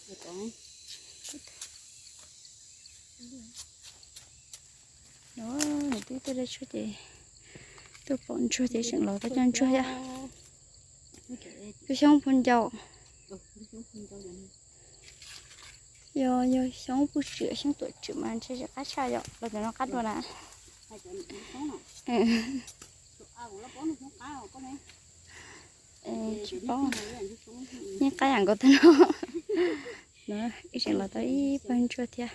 No, niam tij tuaj de tshuaj ces tuaj pom ntsuag ces tseem los tuaj coj ntsuag thiab. Yog xyoob phu ncau, yog, yog xyoob phu tswm, xyoob tuam tswm mas ntshe tsis qab tshaj yom, los cov no qab dua na. Tsis paub, yeej qab yam nkaus tag no. No, wb tseem los tau ib pawg ntsuag thiab.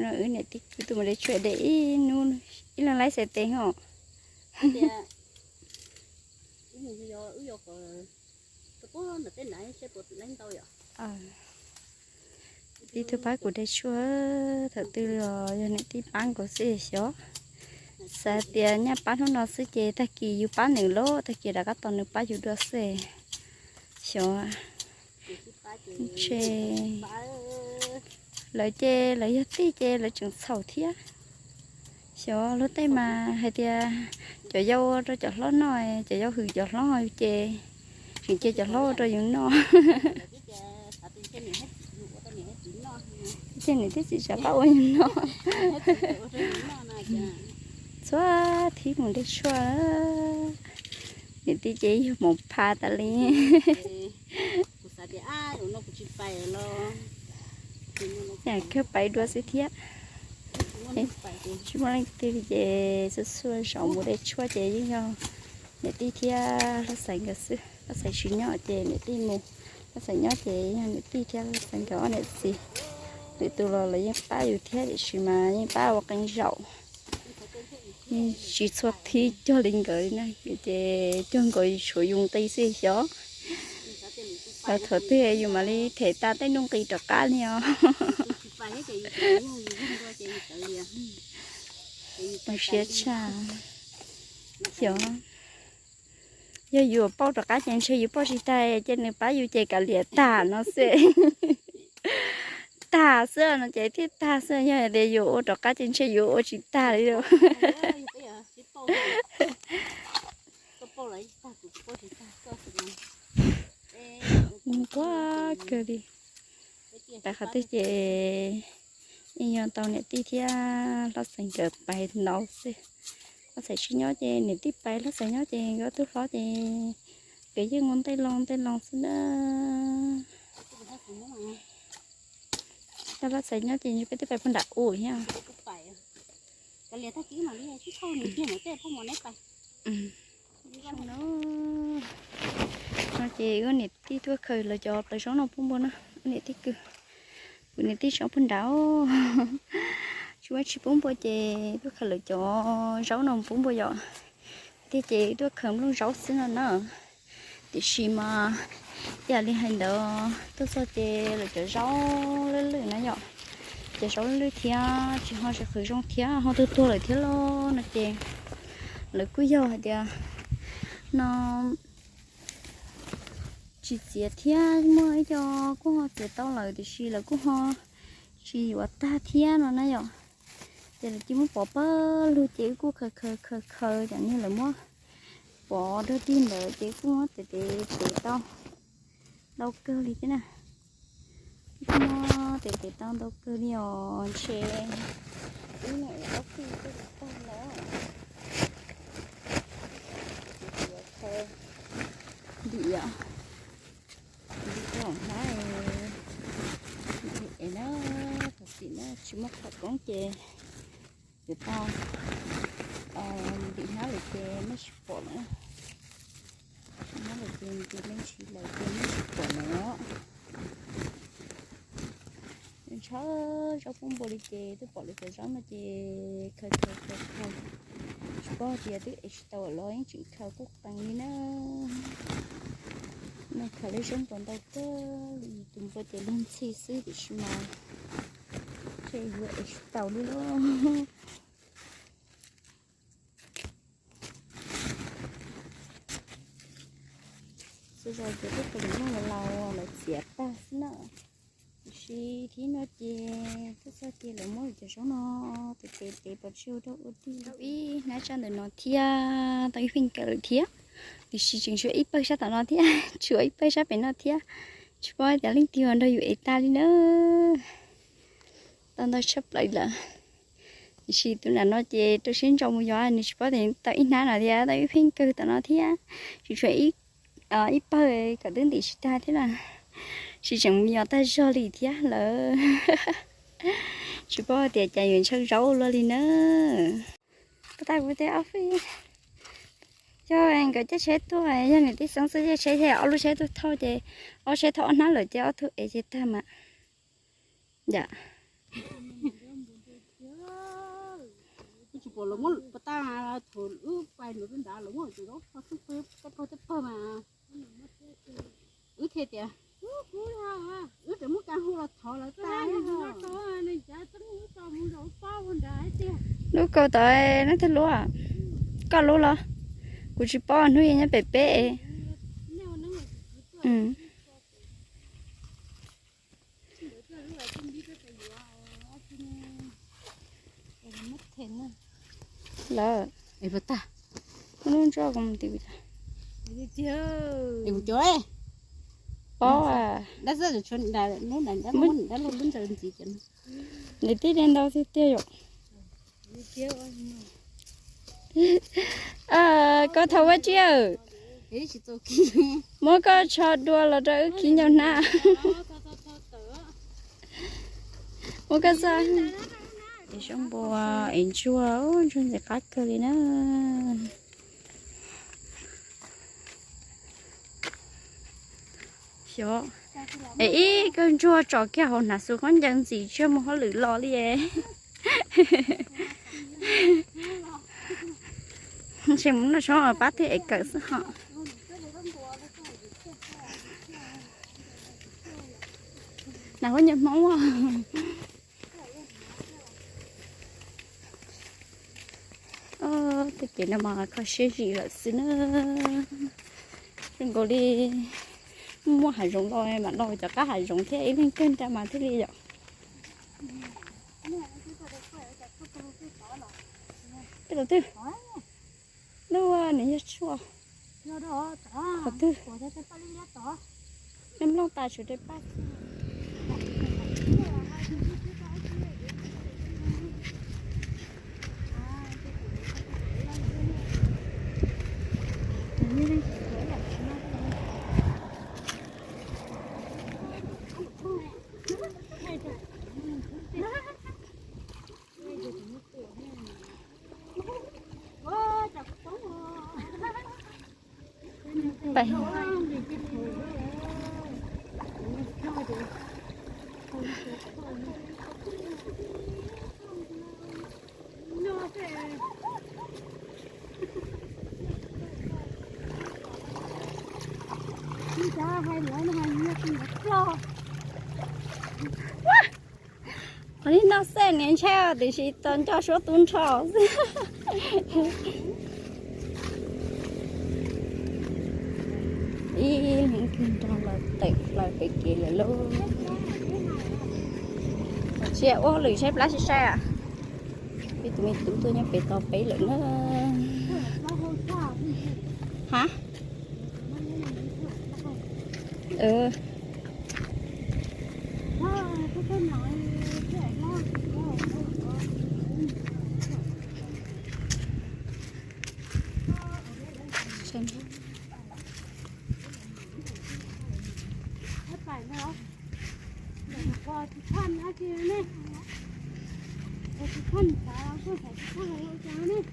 No wb niam tij kwv tuaj mus de tshuaj de ib hnub, ib leeg laib xais tes os. Tij tuaj pab kuv de tshuaj, thaum twg los yog niam tij pab nkaus xwb xyov. Xav tias nyaj pab hnub no xwb ces tag kis yus pab nws lauj, tag kis rov qab tos nws pab yus dua xwb xyov. Ntshe lawv ces lawv yog tij ces lawv tseem txhaum thiab. Xyov luag tej mas hais tias cov yau ua rau cov hlob noj, cov yau hwm cov hlob ces tseem cia cov hlob ua rau yus noj. Ces niam thiab txiv tsav pab ua yus noj. Txhua thib mus de tshuaj, niam tij ces yog moos pha tas li. Kawg pais dua xwb thiab. Tsis muaj leej twg ces txhua txhua zaus mus de tshuaj ces yeej yog niam tij thiab Laj Xaiv nkawd xwb. Laj Xaiv tsis nyob ces niam tij mus, Laj Xaiv nyob ces yog niam tij thiab Laj Xaiv nkawd ob niam txiv. Lwm tus los lawv yeej pab yus thiab tiam sis mas yeej pab ua qee zaum, yeej tsis txhua thib cog li nkawd li na, ces cog nkaus tshuav yus nqi xwb xyov. Thaum twg yus mam li them tas tej nuj nqis rov qab li os. Siab tshaj. Xyov, yog yus pauj rov qab ces ntshe yus pauj tsis tag ces nws pab yus ces kav liam tag no xwb. Tag xwb no ces thiaj tag xwb, yog tias yus ua rov qab ces ntshe yus ua tsis tag li. Nquag kawg li. Pais qhov twg ces yeej yog tau niam tij thiab Laj Xaiv nkawd pais ntau xwb. Laj Xaiv tsis nyob ces niam tij pais, Laj Xaiv nyob ces nkawd ob tug hlob ces nkawd yeej ua ntej loo ntej loo xwb na. Yog Laj Xaiv nyob ces peb twb pais puag nram u thiab. No ces wb niam tij tuaj khaws lawv cov plaws zaub no pub npua na, wb niam tij kwv. Kuv niam tij tseem pub nrad, tsis muaj tsis pub npua ces tuaj khaws lawv cov zaub no pub npua yom. Tiag ces tuaj khaws nplooj zaub xwb no na. Tiam sis mas ib yam li hais ntawd tuaj txog ces lawv cov zaub lwj lwj na yom, cov zaub lwj lwj thiab tsis ho tsis qhwv zoo thiab ho tuag tuag lawm thiab los no ces lawv kuj yog hais tias no tsis txiav thiab muaj ib co kuj ho txiav tau lawm tiam sis lawv kuj ho tsis yuav tag thiab no na yom. Ces lawv cia muab pov pawg lug ces wb kuj khaws khaws khaws khaws cov niag lawv muab pov dog dig ntawd ces kuj muab tev tev tev tau ntau kawg li thiab na. Kuj muab tev tev tau ntau kawg li os, ntshe ib nus ob pij twb tag lawm. Ntim os, ntim tau hnab es na, tam sim no tsis muaj qhov koob ces yuav tau ntim hnab lawm ces nej tsis pom lawm. Hnab lawm ces ntim me ntsis lawm ces nej tsis pom lawm. Ntshaw zaub pub npua li ces twb pom lawv cov zaub no ces khaws khaws khaws khaws, tsis paub tias twb ev tsis tau los yeej tseem khaws kuj qees li na. No khaws lawv zaub npua ntau kawg li, tus npua ces luag ntxhi xwb tiam sis mas ntshe yuav ev tsis tau li lauj. Xyov zos ces twb tus npua laus laus lawv txiav tag xwb na. Tiam sis thib no ces tuaj txog ces lawv muab lawv cov zaub no tev tev tev pov tseg rau ua dig. Tau ib hnab sab ntawm no thiab, tau ib feem kawm lawm thiab. Tiam sis tseem tshuav ib pawg sab tom no thiab, tshuav ib pawg sab pem no thiab. Tsis paub tias leej twg uas nrog yus ev tag li na. Tau ntau tshaj plaws lawm. Tiam sis tus nram no ces rau siab ntso mus yos, nws tsis paub tias tau ib hnab no thiab, tau ib pheej kawg tom no thiab. Tsis tshuav ib pawg kom twb ntim tsis tag thiab na. Tsis tseem mus yos tag zog li thiab lawm. Tsis paub tias cas yuav ntshaw zaub luaj li na. Pas tas kuv tej ob fij, yog nkawd caij tsheb tuaj, yog niam tij Xeeb xwb caij tsheb thiab ob lub tsheb tuaj thauj ces ob tsheb thauj ob hnab lawm ces ob tug ev ces tag mas. Yam. Wb tsis pom los muab pas tas thaum wb pais lawm rau nrad los muab cov zaub kho xwb, tej pawg tej pawg mas. Wb thiaj tias wb tseem muab ka hu los thov lawv tas. Lub kaus tod neb twg lub? Koj lub los? Kuv tsis paub, hnub ib nyob pem peb. Lawm. Lub ntsuag kuv mus tim. Paub. Niam tij li ntau tiag tiag yom. Koj thov ua tsiaj, muab koj tsho dua los rau wb khib ncaus hnab. Muab koj txoj. Es zoo npua es ntsuag, ntsuag ntxim qab kawg li na. Xyov, es ib kawg ntsuag tsom kiag hauv hnav xus khaub ncaws ntxim tsiaj mus hauj lwm los li. Ntshe mus noj tshoob pab thiaj ev kawm xwb hos. Nas huab nyob Hmoob. Tej kev no mas kho siab zim lawm xwb na. Zoo nkaus li muaj hav zoov los mam los cov qab hav zoov thiab ib leeg kawg nra mas thiaj li yom. Tej lus twg? Lub nws yog tshuaj. Qhov twg? Neb mloog tas tshuav rau pab. Pais. Qhov no xwb niam ntshai tiam sis tau nco suab tu nrho xwb. Ib leeg kawg nrog lawv tawm plaws pem kev lawm lauj. Tsis ua hauj lwm saib plab sai sai. Peb tus me tub tuaj nyob pem tos peb lawm na. Ha?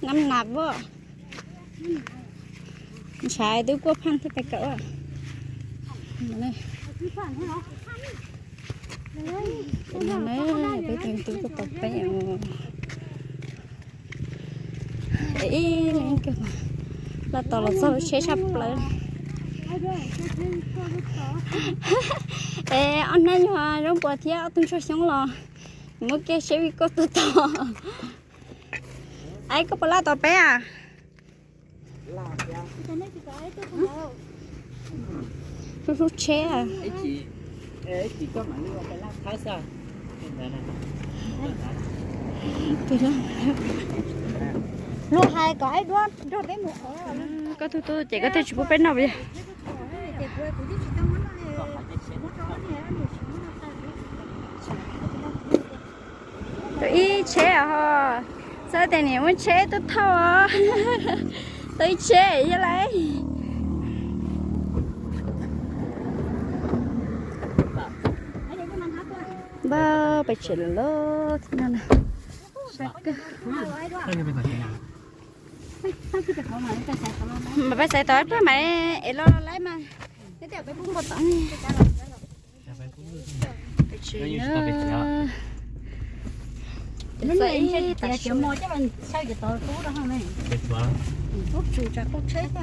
Nab nas as. Ntshai twb kuaj phaj thiab pais kawm. Peb tus me tub tuaj tos peb. Ib leeg kawg, laj tos los txog lub tsheb tshaj plaws. Es ob hnab nyuag zaub npua thiab ob tug ntsuag xyoob los muab kiag seb vij koj tuaj tos. Aib, koj puas laj tos peb a? Hlub hlub tsheb. Hlub hais kom aib duab nrog peb mus. Koj tug tub ces koj thiaj tsis pub peb noj puas yog? Tsheb os, xav tias niam muab tsheb tuaj thauj os. Tau ib tsheb yog lawm. Npawg, pais tsev lawm lauj, txij no na. Mas pais xaiv tod ib pliag mas es los los laib mas. Pais tsev na. Pais xaiv ib tag tsheb. Ub, tsum tsam qauj tsheb.